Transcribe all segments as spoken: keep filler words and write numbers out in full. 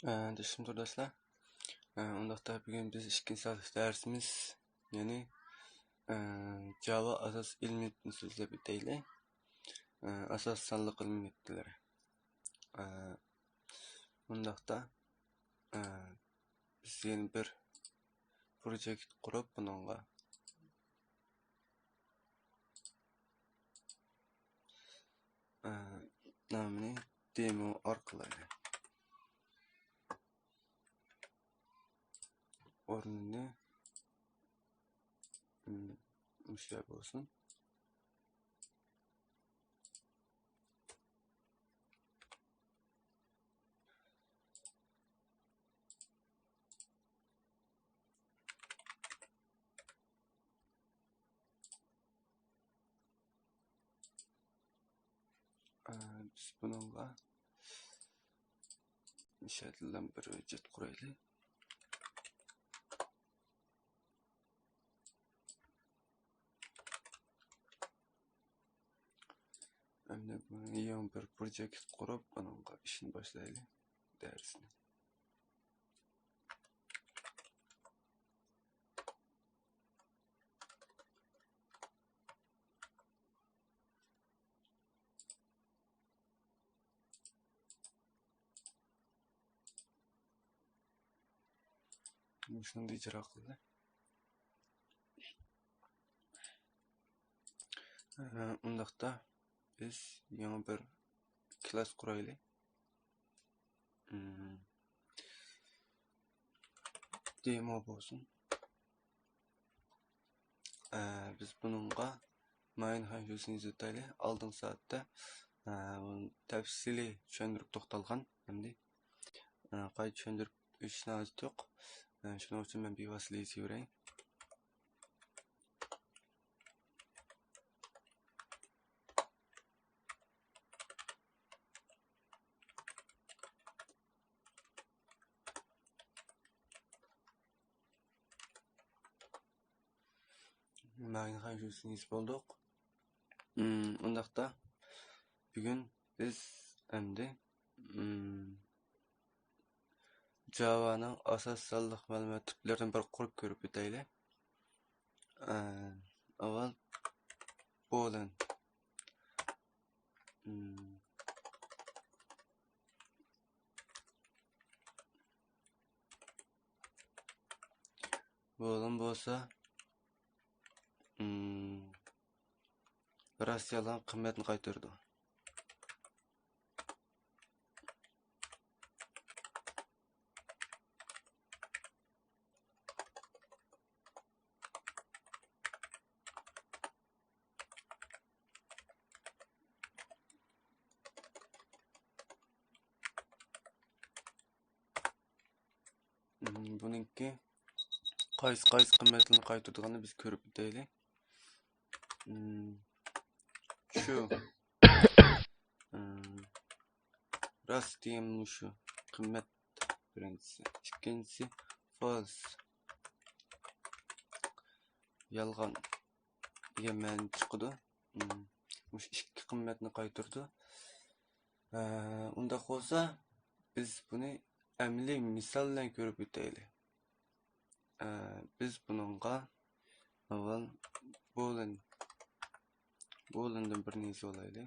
ئە، چۈشۈمدە تورداشلار. ئە، ئۇنداقتا بۈگۈن بىز ئىككىنچى سانلىق دەرسىمىز، يەنى، ئە، جاۋا ئاساس ئېلېمېنتىنى سۆزلەپ ئۆتەيلى. ئە، ئاساس سانلىق ئېلېمېنتلىرى. ئە، ئۇنداقتا، ئە، بىز يەنە بىر پروجېكت قۇرۇپ، بۇنىڭغا، ئە، نامىنى دېمو ئارقىلىق ئورنىنى، م، مۇشۇ يەر بولسۇن. ئە، بىز بۇنىڭغا مۇشۇ يەردىن بىر ھۆججەت قۇرايلى. ئەمدى بۇنى يېڭى بىر پروجېكت قۇرۇپ، ئۇنىڭغا ئىشنى باشلايلى، دەرسنى. مۇشۇنى ئىجرا قىلدى. ئۇنداقتا بىز يېڭى بىر كلاس قۇرايلى. دېمو بولسۇن. ئە، بىز بۇنىڭغا ماينخاڭ شۇسىنى يېزىۋېتەيلى. ئالدىنقى سائەتتە، ئە، بۇنى تەپسىلىي چۈشەندۈرۈپ توختالغان. ئەمدى، ئە، قايتا چۈشەندۈرۈپ ئۆتۈشنىڭ ھاجىتى يوق. ئە، شۇنىڭ ئۈچۈن مەن بىۋاسىتە يېزىۋېرەي. ماينخاڭ شۇسىنى يېزىپ بولدۇق. ئۇنداقتا بۈگۈن بىز ئەمدى، ئىم، جاۋانىڭ ئاساس سانلىق مەلۇمات تىپلىرىدىن بىر قۇرۇپ كۆرۈپ ئۆتەيلى. ئە، ئاۋۋال بولىن. ئىم، بولىن بولسا، ئىم، راست يالغان قىممەتنى قايتۇرىدۇ. بۇنىڭكى قايسى، قايسى قىممەتلەرنى قايتۇرىدىغاننى بىز كۆرۈپ ئۆتەيلى. شۇ. راست دېگەن مۇشۇ قىممەت بىرىنچىسى. ئىككىنچىسى false. يالغان دېگەن مەنىدە چىقىدۇ. مۇشۇ ئىككى قىممەتنى قايتۇرىدۇ. ئۇنداق بولسا، بىز بۇنى ئەمەلىي مىسال بىلەن كۆرۈپ ئۆتەيلى. ئە، بىز بۇنىڭغا ئاۋۋال بولىن، بولىندىن بىرنى يېزىۋالايلى.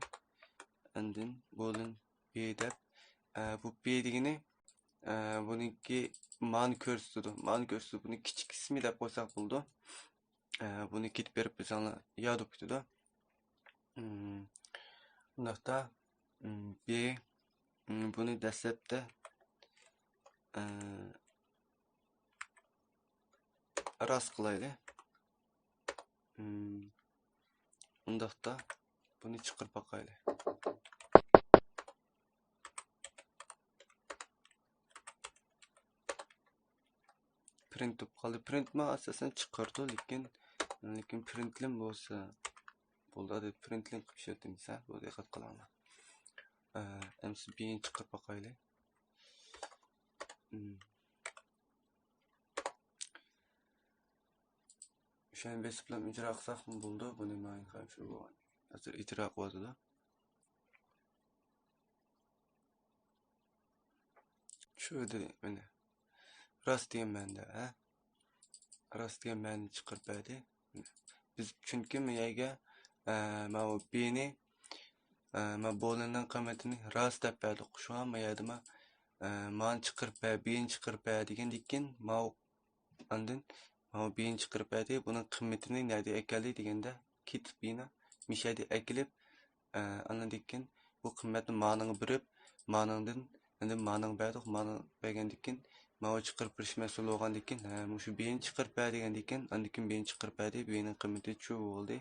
ئاندىن بولىن بى دەپ، ئە، بۇ بى دېگىنى، ئە، بۇنىڭكى مانى كۆرسىتىدۇ. مانى كۆرسىتىدۇ. بۇنى كىچىك ئىسمى دەپ قويساق بولىدۇ. ئە، بۇنى كېتىپ بېرىپ بىزەڭلار ياد بولۇپ كېتىدۇ. ئۇنداقتا، بى، بۇنى دەسلەپتە، ئە، راست قىلايلى. ئۇنداقتا بۇنى چىقىرىپ باقايلى. پرىنت بولۇپ قالدى. پرىنتمۇ ئاساسەن چىقىرىدۇ، لېكىن، لېكىن پرىنتلىم بولسا بولىدۇ. ھازىر پرىنتلىم قىلىپ ئىشلەتتىم دېسە، بۇ دىققەت قىلىڭلار. ئە، ئەمسە بىنى چىقىرىپ باقايلى. شۇنى بېسىپلا ئىجرا قىلساقمۇ بولىدۇ. بۇنى ماينخاڭ شۇ بولغان. ھازىر ئىجرا قىلىۋاتىدۇ. شۇ دېدى، مانا. راست دېگەن مەنىدە، ھە؟ راست دېگەن مەنىنى چىقىرىپ بەردى. بىز چۈنكى ما يەرگە، ئە، ماۋۇ بىنى، ئە، ما بولىنىڭ قىممىتىنى راست دەپ بەردۇق. شۇڭا ما يەردە ما، ئە، مانى چىقىرىپ بەر، بىنى چىقىرىپ بەر دېگەندىن كېيىن، ماۋۇ، ئاندىن ماۋۇ بىنى چىقىرىپ بەردى. بۇنىڭ قىممىتىنى نەدە ئەكەلدى دېگەندە، كېتىپ بىنا مىشەدە ئەكېلىپ، ئە، ئاندىن كېيىن بۇ قىممەتنى مانىڭغا بېرىپ، مانىڭدىن، ئاندىن مانىڭغا بەردۇق، مانىڭغا بەرگەندىن كېيىن، ماۋۇ چىقىرىپ بېرىش مەسئۇل بولغاندىن كېيىن، ھە، مۇشۇ بىنى چىقىرىپ بەر دېگەندىن كېيىن، ئاندىن كېيىن بىنى چىقىرىپ بەردى، بىنىڭ قىممىتى چۇ بولدى،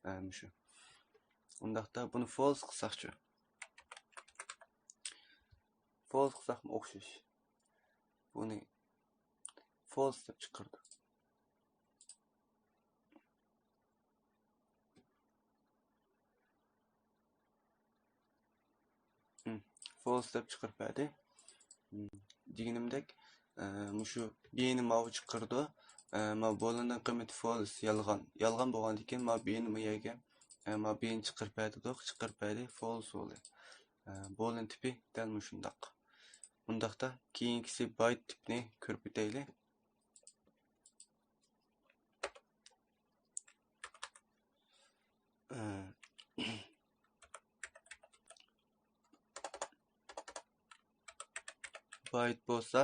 ھە، مۇشۇ. ئۇنداقتا بۇنى فالس قىلساقچۇ؟ فالس قىلساقمۇ ئوخشاش. بۇنى فالس دەپ چىقىرىدۇ. فالس دەپ چىقىرىپ بەردى. دېگىنىمدەك، ئە، مۇشۇ بىنى ماۋۇ چىقىرىدۇ. ئە، ما بولىنىڭ قىممىتى فالس، يالغان. يالغان بولغاندىكىن ما بىنى ما يەرگە، ئە، ما بىنى چىقىرىپ بەردۇق، چىقىرىپ بەردى، فالس بولدى. ئە، بولىن تىپى دەل مۇشۇنداق. ئۇنداقتا كېيىنكىسى بايت تىپنى كۆرۈپ ئۆتەيلى. بايت بولسا،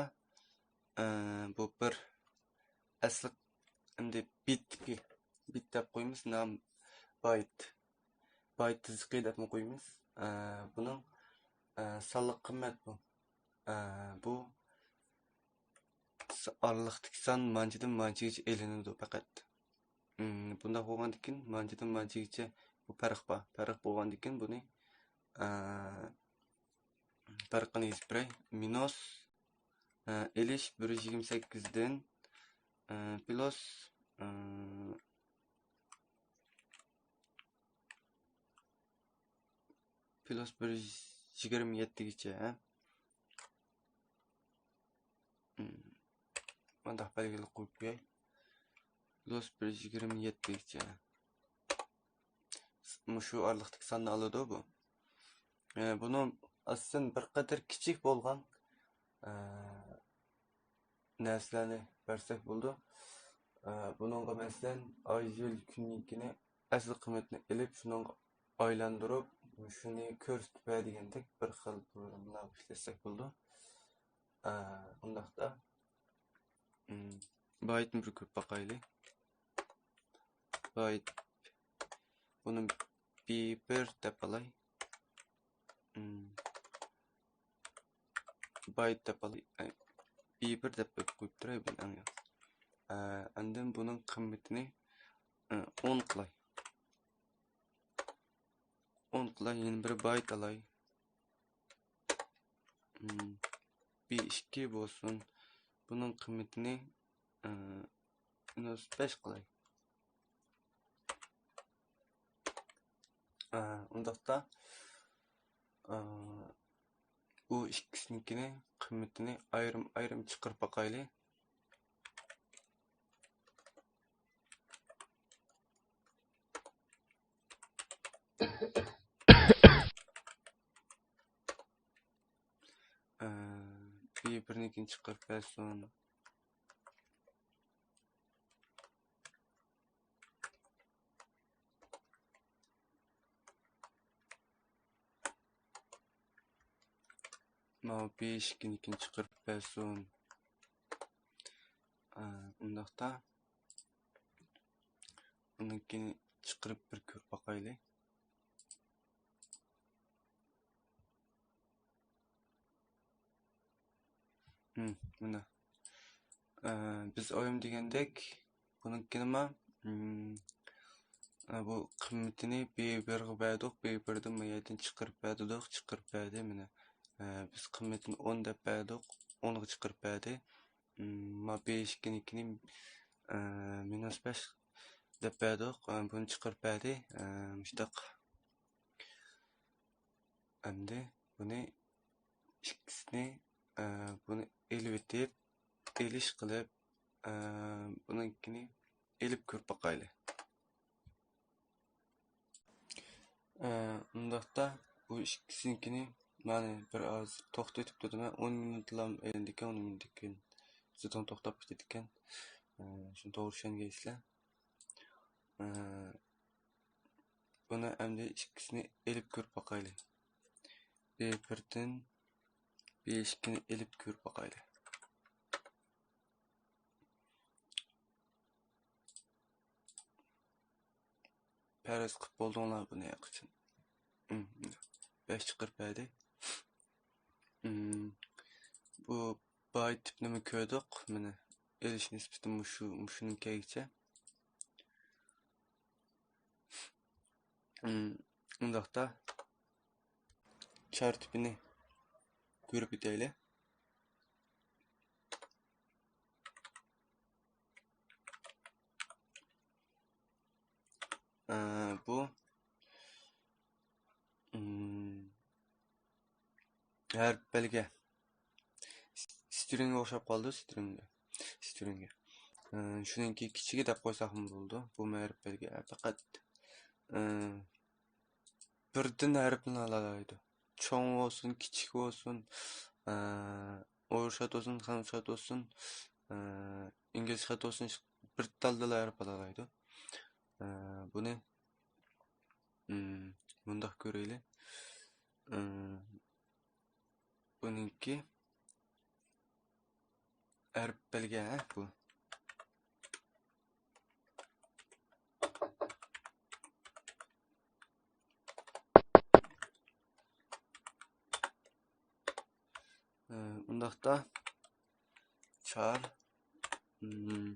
بۇ بىر ئەسلى، ئەمدى بىت، بىت دەپ قويىمىز، نام بايت، بايت تىزىقى دەپمۇ قويىمىز. بۇنىڭ سانلىق قىممەت بۇ. بۇ ئارىلىقتىكى سان مانچىدىن مانچىگىچە ئېلىنىدۇ پەقەت. بۇنداق بولغاندىكىن مانچىدىن مانچىگىچە بۇ پەرق بار. پەرق بولغاندىكىن بۇنى، ئە، پەرقىنى يېزىپ بېرەي. مىنۇس، ئە، ئېلىش بىر يۈز يىگىرمە سەككىزدىن، ئە، پلۇس، ئە، پلۇس بىر يۈز يىگىرمە يەتتىگىچە، ھە؟ مم. مۇنداق بەلگىلىك قويۇپ قوياي. پلۇس بىر يۈز يىگىرمە يەتتىگىچە. مۇشۇ ئارىلىقتىكى ساننى ئالىدۇ بۇ. ئە، بۇنىڭ ئاستىدىن بىر قەدەر كىچىك بولغان، ئە، نەرسىلەرنى بەرسەك بولىدۇ. ئە، بۇنىڭغا مەسىلەن، ئاي، يىل، كۈننىڭكىنى ئەسلى قىممىتىنى ئېلىپ، شۇنىڭغا ئايلاندۇرۇپ، شۇنى كۆرسىتىپ بەر دېگەندەك بىر خىل پروگراممىلارغا ئىشلەتسەك بولىدۇ. ئە، ئۇنداقتا، ئىم، بايتنى بىر كۆرۈپ باقايلى. بايت. بۇنى بىر دەپ ئالاي. ئىم. بايت دەپ ئالاي. ئەي، بىر دەپ قويۇپ تۇراي بۇنى ئەڭ ياخشى. ئە، ئاندىن بۇنىڭ قىممىتىنى، ئە، ئون قىلاي. ئون قىلاي، يەنە بىر بايت ئالاي. ئىم، بىر ئىككى بولسۇن. بۇنىڭ قىممىتىنى، ئە، مىنۇس بەش قىلاي. ئە، ئۇنداقتا، ئە، بۇ ئىككىسىنىڭكىنى قىممىتىنى ئايرىم-ئايرىم چىقىرىپ باقايلى. ئە، بىر بىرنىڭكىنى چىقىرىپ بەرسۇن. ماۋۇ بىر ئىككىنىڭكىنى چىقىرىپ بەرسۇن. ئە، ئۇنداقتا ئۇنىڭكىنى چىقىرىپ بىر كۆرۈپ باقايلى. مم، مانا. ئە، بىز ئايرىم دېگەندەك، بۇنىڭكىنىمۇ، مم، ئە، بۇ قىممىتىنى بىر بىرغا بەردۇق، بىر بىردىن ما يەردىن چىقىرىپ بەردۇق، چىقىرىپ بەردى، مانا. ئە، بىز قىممىتىنى ئون دەپ بەردۇق، ئونغا چىقىرىپ بەردى. مم، ما بىر ئىككىنىڭكىنى، ئە، مىنۇس بەش دەپ بەردۇق، ئە، بۇنى چىقىرىپ بەردى، ئە، مۇشۇنداق. ئەمدى بۇنى ئىككىسىنى، ئە، بۇنى ئېلىۋېتىپ، ئېلىش قىلىپ، ئە، بۇنىڭكىنى ئېلىپ كۆرۈپ باقايلى. ئە، ئۇنداقتا بۇ ئىككىسىنىڭكىنى مانا بىر ئاز توختىتىپ تۇردۇم. ئون مىنۇتلام ئېلىندىكەن، ئون مىنۇتتىن كېيىن زىتىڭ توختاپ كېتىدىكەن. ئە، شۇنى توغرا چۈشەنگەيسىلەر. ئە، بۇنى ئەمدى ئىككىسىنى ئېلىپ كۆرۈپ باقايلى. بى بىردىن بى ئىككىنى ئېلىپ كۆرۈپ باقايلى. پەرەز قىلىپ بولدۇڭلار بۇنى ھەقىقەتەن. بەش چىقىرىپ بەردى. بۇ باي تىپنىمۇ كۆردۇق. مانا ئېلىش نىسبىتى مۇشۇ، مۇشۇنىڭكىگىچە. ئۇنداقتا چار تىپىنى كۆرۈپ ئۆتەيلى. ئە، بۇ، ئىم، ھەرپ بەلگە. سترىڭگە ئوخشاپ قالىدۇ، سترىڭگە. سترىڭگە. ئە، شۇنىڭكى كىچىكى دەپ قويساقمۇ بولىدۇ. بۇ ھەرپ بەلگە. پەقەت، ئە، بىردىن ھەرپنى ئالالايدۇ. چوڭ بولسۇن، كىچىك بولسۇن، ئە، ئۇيغۇرچە خەت بولسۇن، خەنزۇچە خەت بولسۇن، ئە، ئىنگلىزچە خەت بولسۇن، بىر تالدىلا ھەرپ ئالالايدۇ. ئە، بۇنى، ئىم، مۇنداق كۆرەيلى. ئە، بۇنىڭكى ھەرپ بەلگە، ھە، بۇ. ئۇنداقتا چار، ئىم،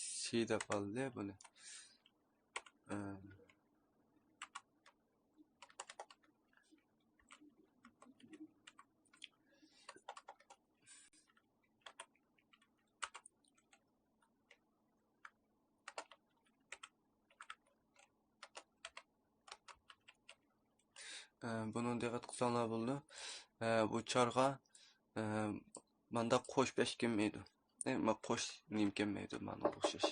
سى دەپ ئالدى بۇنى. ئە، ئە، بۇنى دىققەت قىلساڭلار بولىدۇ. ئە، بۇ چارغا، ئە، ماندا قوشۇپ ئەشكەنمەيدۇ. ئە، ما قوش نېمە كەلمەيدۇ، مانا ئوخشاش.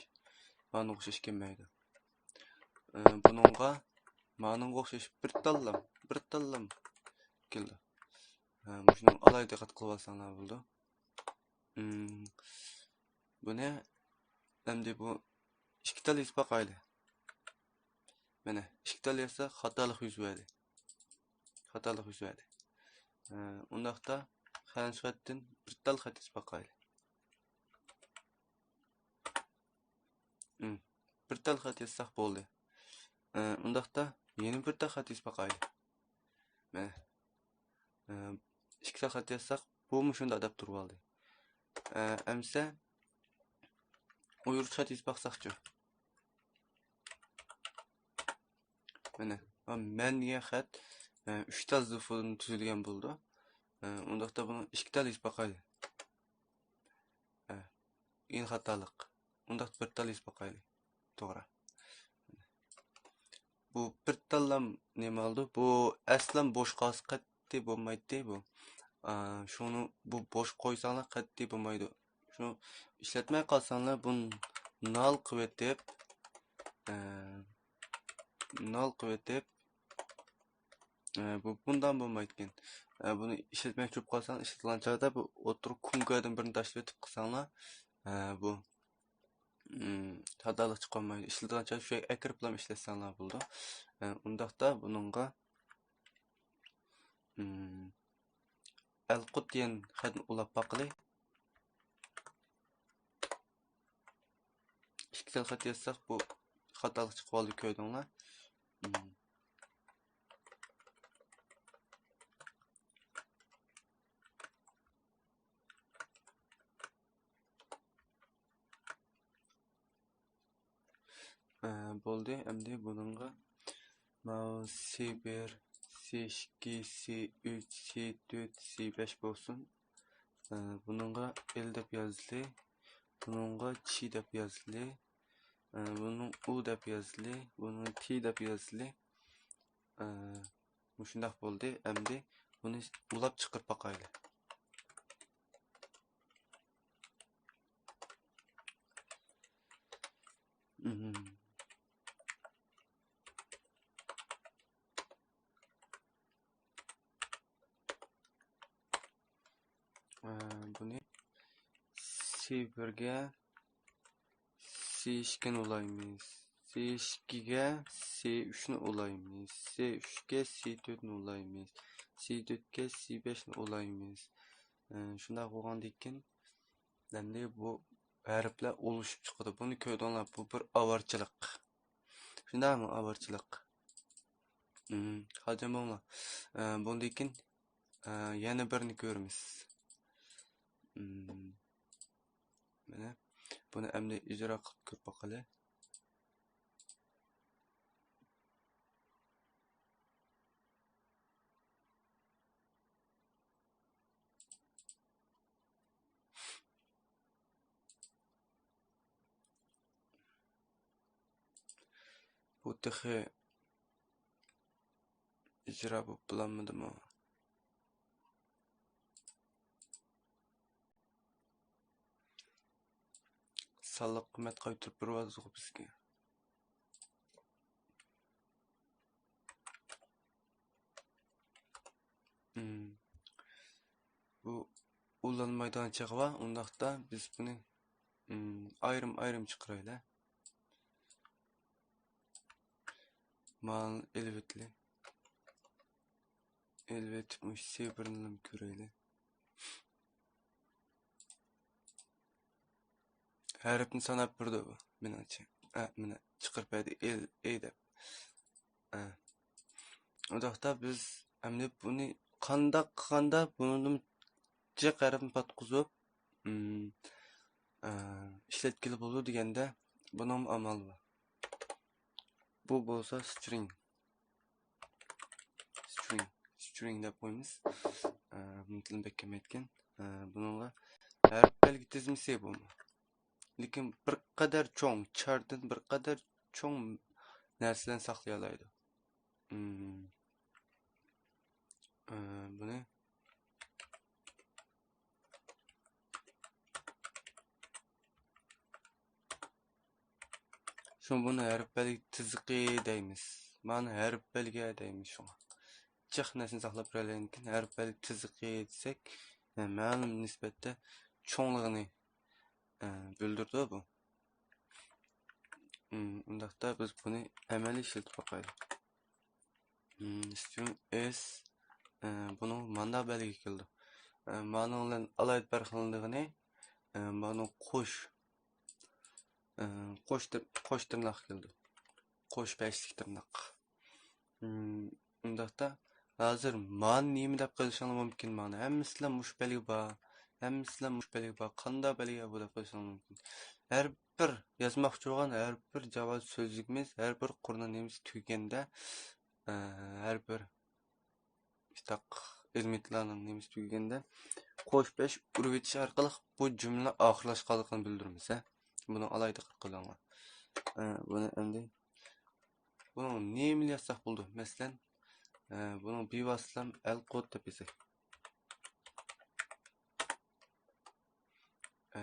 مانا ئوخشاش كەلمەيدۇ. ئە، بۇنىڭغا، مانىڭغا ئوخشاش بىر تاللام، بىر تاللام كېلىدۇ. ئە، مۇشۇنىڭ ئالاھىدە دىققەت قىلىپ ئالساڭلار بولىدۇ. ئىم، بۇنى ئەمدى بۇ ئىككى تال يېزىپ باقايلى. مانا، ئىككى تال يازسا خاتالىق يۈز بەردى. خاتالىق يۈز بەردى. ئە، ئۇنداقتا خەنزۇچە خەتتىن بىر تال خەت يېزىپ باقايلى. ئىم، بىر تال خەت يازساق بولدى. ئە، ئۇنداقتا يەنە بىر تال خەت يېزىپ باقايلى. مانا. ئە، ئىككى تال خەت يازساق، بۇمۇ شۇنداق دەپ تۇرۇۋالدى. ئە، ئەمسە ئۇيغۇرچە خەت يېزىپ باقساقچۇ؟ مانا، مەن دېگەن خەت، ئە، ئۈچ تال زۇفۇدىن تۈزۈلگەن بولىدۇ. ئە، ئۇنداقتا بۇنى ئىككى تال يېزىپ باقايلى. ئە، يەنە خاتالىق. ئۇنداقتا بىر تال يېزىپ باقايلى. توغرا. بۇ بىر تاللام نېمە قىلىدۇ؟ بۇ ئەسلەم بوش قالسا قەتئىي بولمايتتى بۇ. ئا، شۇنى بۇ بوش قويساڭلار قەتئىي بولمايدۇ. شۇ ئىشلەتمەي قالساڭلار بۇنى نال قىلىۋېتىپ، ئە، نال قىلىۋېتىپ، ئە، بۇ بۇنداق بولمايدىكەن. ئە، بۇنى ئىشلەتمەكچى بولۇپ قالساڭ، ئىشلەتكەن چاغدا بۇ ئوتتۇرا كۇنكادىن بىرنى تاشلىۋېتىپ قىلساڭلار، ئە، بۇ، ئىم، خاتالىق چىقارمايدۇ. ئىشلەتكەن چاغدا شۇ يەرگە ئەكىرىپلا ئىشلەتسەڭلار بولىدۇ. ئە، ئۇنداقتا بۇنىڭغا، ئىم، ئەلقۇت دېگەن خەتنى ئۇلاپ باقىلى. ئىككى تال خەت يازساق، بۇ خاتالىق چىقىۋالدى، كۆردۈڭلار. ئە، بولدى، ئەمدى بۇنىڭغا ماۋۇ سى بىر، سى ئىككى، سى ئۈچ، سى تۆت، سى بەش بولسۇن. ئە، بۇنىڭغا ئېل دەپ يازدى، بۇنىڭغا چى دەپ يازدى، ئە، بۇنىڭ ئۇ دەپ يازدى، بۇنىڭ تى دەپ يازدى. ئە، مۇشۇنداق بولدى. ئەمدى بۇنى ئۇلاپ چىقىرىپ باقايلى. سى بىرگە سى ئىككىنى ئۇلايمىز. سى ئىككىگە سى ئۈچنى ئۇلايمىز. سى ئۈچكە سى تۆتنى ئۇلايمىز. سى تۆتكە سى بەشنى ئۇلايمىز. ئە، شۇنداق بولغاندىن كېيىن، ئەمدى بۇ ھەرپلەر ئۇلىشىپ چىقىدۇ. بۇنى كۆردۈڭلار، بۇ بىر ئاۋارىچىلىق. شۇنداقمۇ ئاۋارىچىلىق؟ ھازىر بولما. ئە، بۇندىن كېيىن، ئە، يەنە بىرنى كۆرىمىز. مانا، بۇنى ئەمدى ئىجرا قىلىپ كۆرۈپ باقايلى. بۇ تېخى ئىجرا بولۇپ بولالمىدىمۇ؟ سانلىق قىممەت قايتۇرۇپ بېرىۋاتىدىغۇ بىزگە. بۇ ئۇلانمايدىغان چېغى بار. ئۇنداقتا بىز بۇنى، ئايرىم-ئايرىم چىقىرايلى. مانى ئېلىۋېتىلى. ئېلىۋېتىپ، مۇشۇ سى بىرنىلا كۆرەيلى. ھەرپنى ساناپ بېرىدۇ بۇ، مېنىڭچە. ئە، مانا، چىقىرىپ بەردى، ئېل، ئېي دەپ. ئە. ئۇنداقتا بىز ئەمدى بۇنى قانداق قىلغاندا بۇنىڭدىن جىق ھەرپنى پاتقۇزۇپ، ئىم، ئە، ئىشلەتكىلى بولىدۇ دېگەندە، بۇنىڭمۇ ئامالى بار. بۇ بولسا سترىڭ. سترىڭ، سترىڭ دەپ قويىمىز. ئە، بۇنىڭ تىلى بەك كەم ئىكەن. ئە، بۇنىڭغا ھەرپ بەلگە تىزمىسى بۇمۇ. لېكىن بىر قەدەر چوڭ، چاردىن بىر قەدەر چوڭ نەرسىلەرنى ساقلىيالايدۇ. ئىم، ئە، بۇنى شۇڭا بۇنى ھەرپ بەلگە تىزىقى دەيمىز. مانا ھەرپ بەلگە دەيمىز شۇڭا. جىق نەرسىنى ساقلاپ بېرەلەيدىكەن، ھەرپ بەلگە تىزىقى دېسەك، مەلۇم نىسبەتتە چوڭلۇقىنى، ئە، بىلدۈرىدۇ بۇ. ئۇم، ئۇنداقتا بىز بۇنى ئەمەلىي ئىشلىتىپ باقايلى. ئىم، سترىڭ ئېس، ئە، بۇنىڭ مانداق بەلگە كېلىدۇ. ئە، مانىڭ بىلەن ئالاھىدە پەرقلىنىدىغىنى، ئە، مانىڭ قوش، ئە، قوش تىر-، قوش تىرناق كېلىدۇ. قوش بەشلىك تىرناق. ئىم، ئۇنداقتا ھازىر مانى نېمە دەپ قېلىشىڭلار مۇمكىن مانا. ھەممىسىلا مۇشۇ بەلگە بار. ھەممىسىلا مۇشۇ بەلگە بار. قانداق بەلگە بۇ دەپ قېلىشىڭلار مۇمكىن. ھەر بىر يازماقچى بولغان ھەر بىر جاۋا سۆزلۈكىمىز، ھەر بىر قۇرنىڭ نېمىسى تۈگىگەندە، ئە، ھەر بىر ئىشتاق ئېلېمېنتلارنىڭ نېمىسى تۈگىگەندە، قوش بەش ئۇرۇۋېتىش ئارقىلىق بۇ جۈملە ئاخىرلاشقانلىقىنى بىلدۈرىمىز، ھە. بۇنى ئالاھىدە قىلىڭلار. ئە، بۇنى ئەمدى، بۇنىڭ نېمىنى يازساق بولىدۇ؟ مەسىلەن، ئە، بۇنىڭ بىۋاسىتە ئەل قوت دەپ يازاي. ئە،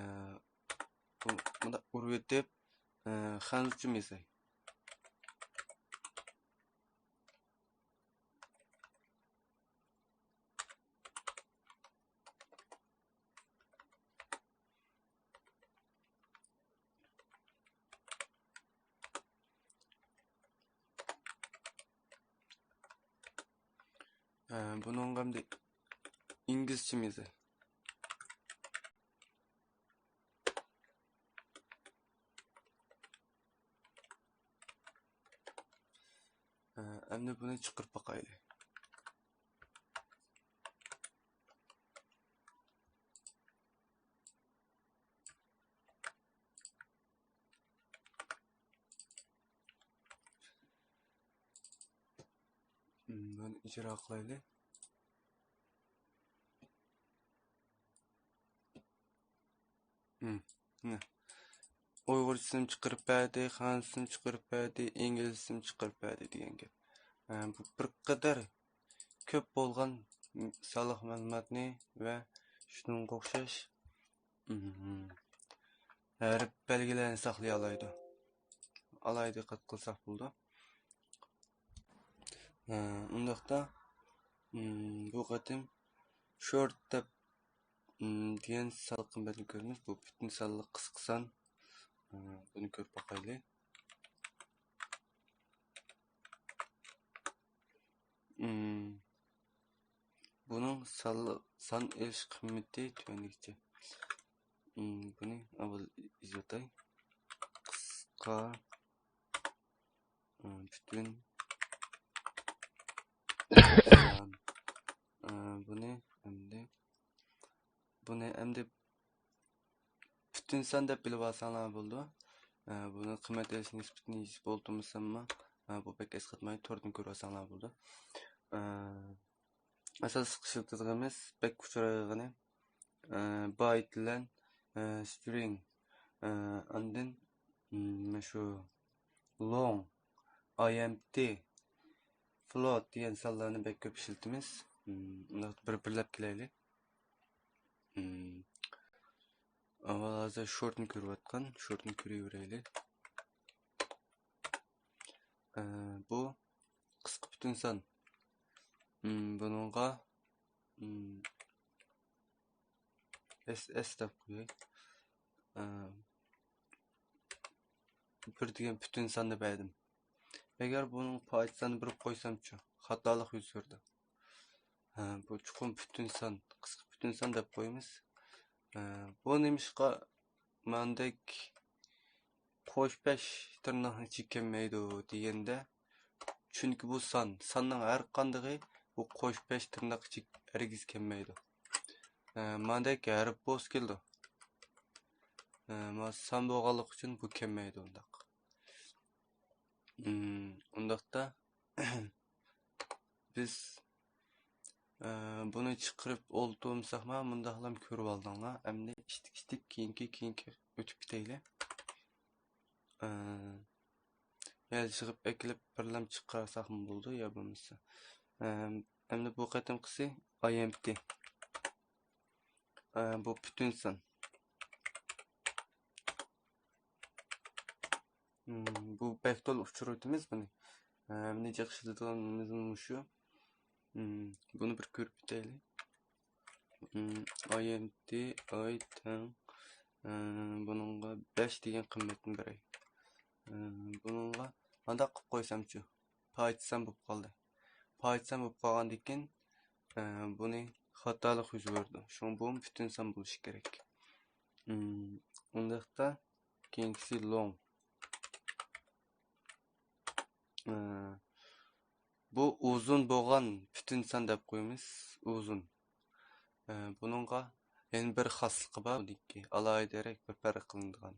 بۇ، مۇنداق ئۇرۇۋېتىپ، ئە، خەنزۇچە يازاي. ھە، بۇنىڭغا ئەمدى ئىنگلىزچە يېزىل. ھە، ئەمدى بۇنى چىقىرىپ باقايلى. بۇنى ئىجرا قىلايلى. مم، مىنە. ئۇيغۇرچىسىنى چىقىرىپ بەردى، خەنزۇچىسىنى چىقىرىپ بەردى، ئىنگلىزچىسىنى چىقىرىپ بەردى دېگەن گەپ. ئە، بۇ بىر قەدەر كۆپ بولغان سانلىق مەلۇماتنى ۋە شۇنىڭغا ئوخشاش، مم، ھەرپ بەلگىلەرنى ساقلىيالايدۇ. ئالاھىدە دىققەت قىلساق بولىدۇ. ئە، ئۇنداقتا، مم، بۇ قېتىم شورت دەپ دېگەن سانلىق قىممەتنى كۆرىمىز. بۇ پۈتۈن سانلىق قىسقا سان. بۇنى كۆرۈپ باقايلى. بۇنىڭ سانلىق، سان ئېلىش قىممىتى تۆۋەندىكىچە. بۇنى ئاۋۋال يېزىۋېتەي. قىسقا، پۈتۈن سان. بۇنى ئەمدى، بۇنى ئەمدى پۈتۈن سان دەپ بىلىۋالساڭلار بولىدۇ. بۇنىڭ قىممەت ئېلىش نىسبىتىنى يېزىپ ئولتۇرمىساممۇ، بۇ بەك ئەسقاتماي توردىن كۆرۈۋالساڭلار بولىدۇ. ئاساسلىق ئىشلىتىدىغىنىمىز بەك ئۇچرايدىغىنى، بايت بىلەن سترىڭ، ئاندىن مۇشۇ لوڭ، ئاي ئېم تى، فلوت دېگەن سانلارنى بەك كۆپ ئىشلىتىمىز. ئۇنداق بىر بىرلەپ كېلەيلى. ئاۋۋال ھازىر شورتنى كۆرۈۋاتقان، شورتنى كۆرۈۋېرەيلى. بۇ قىسقا پۈتۈن سان. بۇنىڭغا ئېس ئېس دەپ قوياي. بىر دېگەن پۈتۈن ساننى بەردىم. ئەگەر بۇنىڭ پايدىسىنى بېرىپ قويسامچۇ؟ خاتالىق يۈز بېرىدۇ. بۇ چوقۇم پۈتۈن سان، قىسقا پۈتۈن سان دەپ قويىمىز. بۇ نېمىشقا ماندەك قوش بەش تىرناقنىڭ ئىچىگە كەلمەيدۇ دېگەندە، چۈنكى بۇ سان، ساننىڭ ھەر قاندىقى بۇ قوش بەش تىرناق ئىچىگە ھەرگىز كەلمەيدۇ. ماندەك ھەرپ بولسا كېلىدۇ. ما سان بولغانلىقى ئۈچۈن بۇ كەلمەيدۇ ئۇنداق. ئۇنداقتا بىز بۇنى چىقىرىپ ئولتۇرمىساقما، مۇنداقلام كۆرۈۋالدىڭلار. ئەمدى ئىتتىك ئىتتىك كېيىنكى كېيىنكى ئۆتۈپ كېتەيلى. يا يىغىپ ئەكېلىپ بىرلەم چىقارساقمۇ بولىدۇ، يا بولمىسا. ئەمدى بۇ قېتىمقىسى ئاي ئېم تى. بۇ پۈتۈن سان. بۇ بەك تولا ئۇچرىتىمىز بۇنى. نەچچە ئىشلىتىدىغىنىمىز مۇشۇ. بۇنى بىر كۆرۈپ ئۆتەيلى. ئاي ئېم تى ئاي تەڭ، بۇنىڭغا بەش دېگەن قىممەتنى بېرەي. بۇنىڭغا مانداق قىلىپ قويسامچۇ؟ پايدىسان بولۇپ قالدى. پايدىسان بولۇپ قالغاندىن كېيىن، بۇنى خاتالىق يۈز بېرىدۇ. شۇڭا بۇمۇ پۈتۈن سان بولۇشى كېرەك. ئۇنداقتا كېيىنكىسى لوڭ. بۇ ئۇزۇن بولغان پۈتۈن سان دەپ قويىمىز. ئۇزۇن. بۇنىڭغا يەنە بىر خاسلىقى بار. بۇنىڭكى ئالاھىدىرەك بىر پەرق قىلىنىدىغان.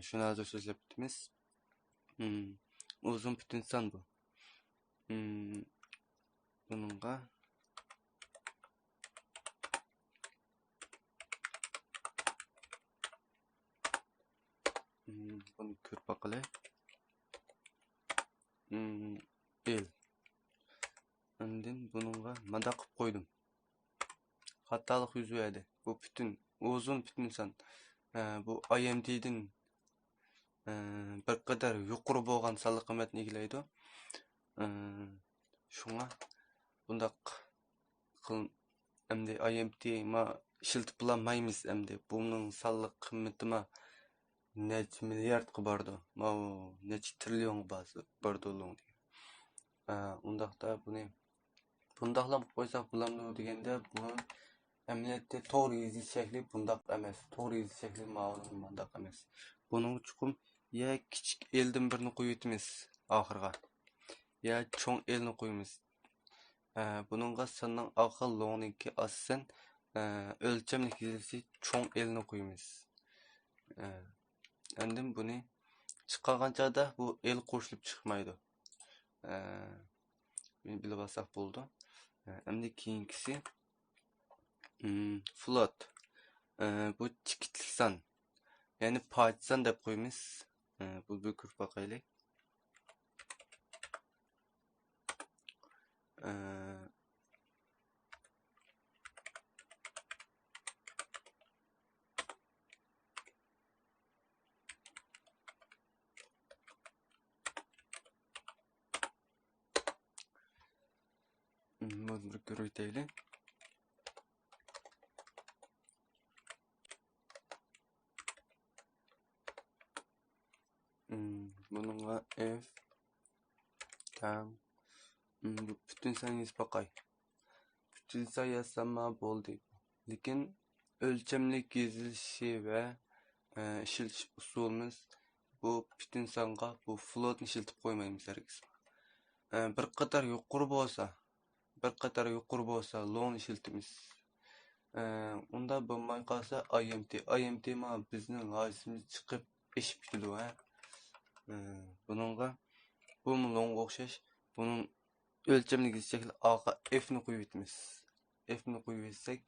شۇنى ھازىر سۆزلەپ ئۆتىمىز. ئۇزۇن پۈتۈن سان بۇ. بۇنىڭغا بۇنى كۆرۈپ باقىلى. ئېل. ئاندىن بۇنىڭغا مانداق قىلىپ قويدۇم. خاتالىق يۈز بەردى. بۇ پۈتۈن، ئۇزۇن پۈتۈن سان. بۇ ئاي ئېم تىدىن بىر قەدەر يۇقىرى بولغان سانلىق قىممەتنى ئىگىلەيدۇ. شۇڭا بۇنداق قىل-، ئەمدى ئاي ئېم تى ما ئىشلىتىپ بولالمايمىز ئەمدى. بۇنىڭ سانلىق قىممىتى ما نەچچە مىلياردقا بارىدۇ. ماۋۇ نەچچە تىرىليونغا بار-، بارىدۇ لوڭ دېگەن. ئۇنداقتا بۇنى بۇنداقلا قويساق بولامدۇ دېگەندە، بۇ ئەمەلىيەتتە توغرا يېزىش شەكلى بۇنداق ئەمەس. توغرا يېزىش شەكلى ماۋۇنىڭ مانداق ئەمەس. بۇنىڭغا چوقۇم يا كىچىك ئېلدىن بىرنى قويۇۋېتىمىز ئاخىرغا. يا چوڭ ئېلنى قويىمىز. ئە، بۇنىڭغا ساننىڭ ئارقا لوڭنىڭكى ئاساسەن، ئە، ئۆلچەملىك يېزىلىشى چوڭ ئېلنى قويىمىز. ئە، ئاندىن بۇنى چىقارغان چاغدا بۇ ئېل قوشۇلۇپ چىقمايدۇ. ئە، بۇنى بىلىپ ئالساق بولىدۇ. ئە، ئەمدى كېيىنكىسى، ئىم، فلوت. ئە، بۇ چېكىتلىك سان. يەنى پاچ سان دەپ قويىمىز. ئە، بۇ بىر كۆرۈپ باقايلى. ئە، بۇنى بىر كۆرۈۋېتەيلى. بۇنىڭغا ئېف تەڭ، م، بۇ پۈتۈن سان يېزىپ باقاي. پۈتۈن سان يازساممۇ بولدى. لېكىن ئۆلچەملىك يېزىلىشى ۋە، ئە، ئىشلىتىش ئۇسۇلىمىز بۇ پۈتۈن سانغا بۇ فلوتنى ئىشلىتىپ قويمايمىز ھەرگىز. ئە، بىر قەدەر يۇقىرى بولسا، بىر قەدەر يۇقىرى بولسا لونگنى ئىشلىتىمىز. ئە، ئۇنداق بولماي قالسا ئاي ئېم تى. ئاي ئېم تى مانا بىزنىڭ ھاجىتىمىز چىقىپ ئېشىپ كېتىدۇ، ھە. ئە، بۇنىڭغا، بۇمۇ لونگقا ئوخشاش. بۇنىڭ ئۆلچەملىك يېزىش شەكلى ئارقا ئېفنى قويۇۋېتىمىز. ئېفنى قويۇۋەتسەك،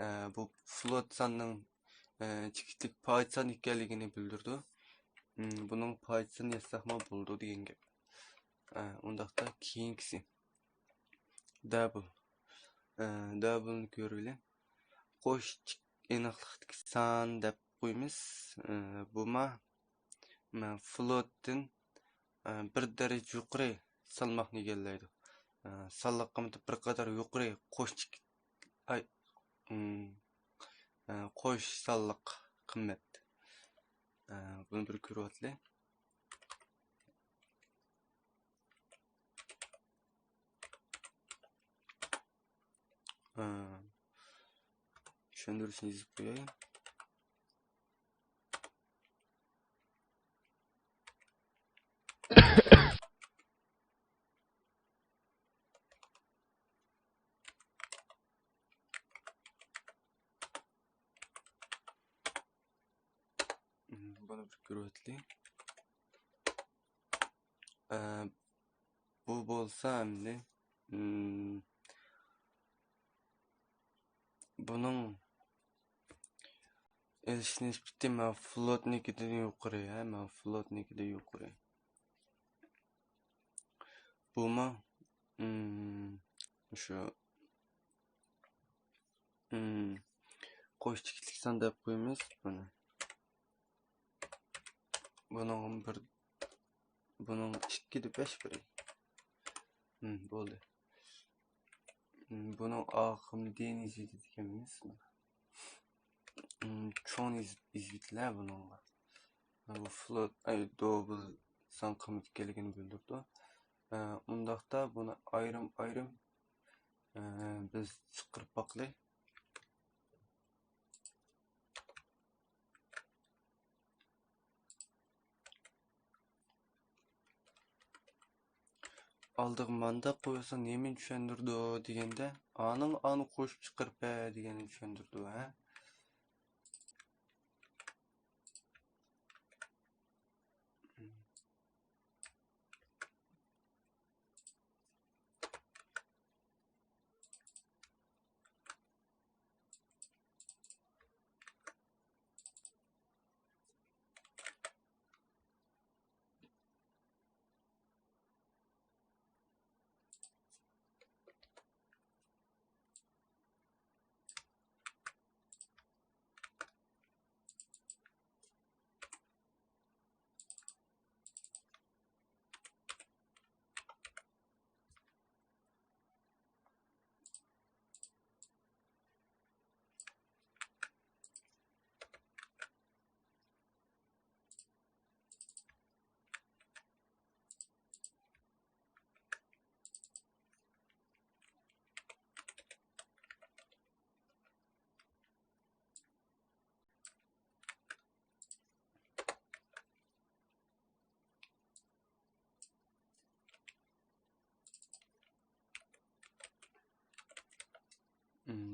ئە، بۇ فلوت ساننىڭ، ئە، چېكىتلىك پايدا سان ئىكەنلىكىنى بىلدۈرىدۇ. م، بۇنىڭ پايدا سانى يازساقمۇ بولىدۇ دېگەن گەپ. ئە، ئۇنداقتا كېيىنكىسى. دەبۇل. ئە، دەبۇلنى كۆرۈۋېلىڭ. قوش ئېنىقلىقتىكى سان دەپ قويىمىز. ئە، بۇما، مە، فلوتتىن، ئە، بىر دەرىجە يۇقىرى سالماقنى ئىگىلەيدۇ. ئە، سانلىق قىممىتى بىر قەدەر يۇقىرى قوش ئىككى، ئاي، ئىم، ئە، قوش سانلىق قىممەت. ئە، بۇنى بىر كۆرۈۋاتىلى. ئە، چۈشەندۈرۈشنى يېزىپ قوياي. بۇنى بىر كۆرۈۋېتىلى. ئە، بۇ بولسا ئەمدى، ئىم، بۇنىڭ ئېلىش نىسبىتى مەن فلوتنىڭكىدىن يۇقىرى، ھە، مەن فلوتنىڭكىدىن يۇقىرى. بۇمۇ، ئىم، شۇ، ئىم، قوش چېكىتلىك سان دەپ قويىمىز بۇنى. بۇنىڭ بىر، بۇنىڭ ئىككى دەپ بەش بېرەي. ھىم، بولدى. ھىم، بۇنىڭ ئاخىرىنى دېيىن يېزىۋېتىدىكەنمىز. ھىم، چوڭ يېزىپ، يېزىۋېتىلە بۇنىڭغا. بۇ فلوت، ئەي، دوبل سان قىممىتى ئىكەنلىكىنى بىلدۈرىدۇ. ئە، ئۇنداقتا بۇنى ئايرىم-ئايرىم، ئە، بىز چىقىرىپ باقىلى. ئالدىغا مانداق قويسا نېمىنى چۈشەندۈرىدۇ دېگەندە، ئانىڭ ئانى قوشۇپ چىقىرىپ بەر دېگەننى چۈشەندۈرىدۇ، ھە؟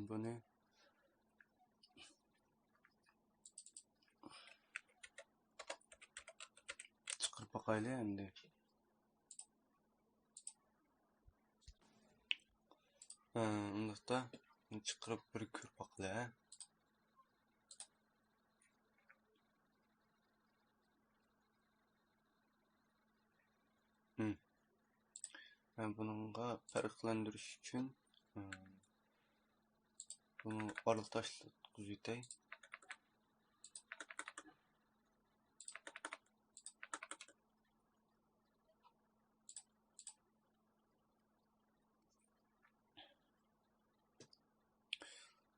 بۇنى چىقىرىپ باقايلى ئەمدى. ھە، ئۇنداقتا چىقىرىپ بىر كۆرۈپ باقىلى، ھە. ھە، بۇنىڭغا پەرقلەندۈرۈش ئۈچۈن، ھە، بۇنى ئارىلىق تاشلىتقۇزۇۋېتەي.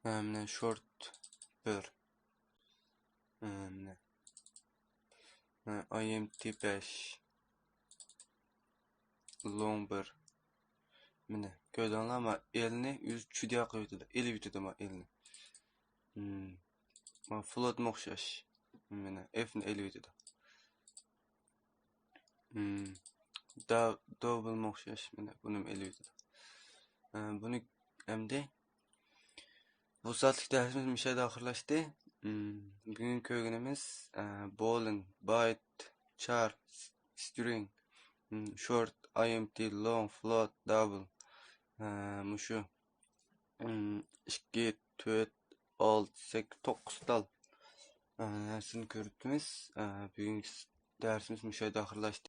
مانا شورت بىر. مانا. مانا ئاي ئېم تى بەش. لونگ بىر. مانا، كۆردۈڭلارمۇ؟ ئېلنى ئۆزى چۈديا قىلىۋېتىدۇ، ئېلىۋېتىدۇ ما ئېلنى. مم. ما فلوتمۇ ئوخشاش. مانا، ئېفنى ئېلىۋېتىدۇ. مم. دا-، دوبلمۇ ئوخشاش. مانا، بۇنىمۇ ئېلىۋېتىدۇ. ئە، بۇنى ئەمدى بۇ سائەتلىك دەرسىمىز مۇشۇ يەردە ئاخىرلاشتى. مم، بۈگۈن كۆرگىنىمىز، ئە، بولىن، بايت، چار، سترىڭ، مم، شورت، ئاي ئېم تى، لونگ، فلوت، دابل. ئە، مۇشۇ، مم، ئىككى، تۆت، ئالتە، سەككىز، توققۇز تال، ئە، نەرسىنى كۆرۈپتىمىز. ئە، بۈگۈنكى دەرسىمىز مۇشۇ يەردە ئاخىرلاشتى.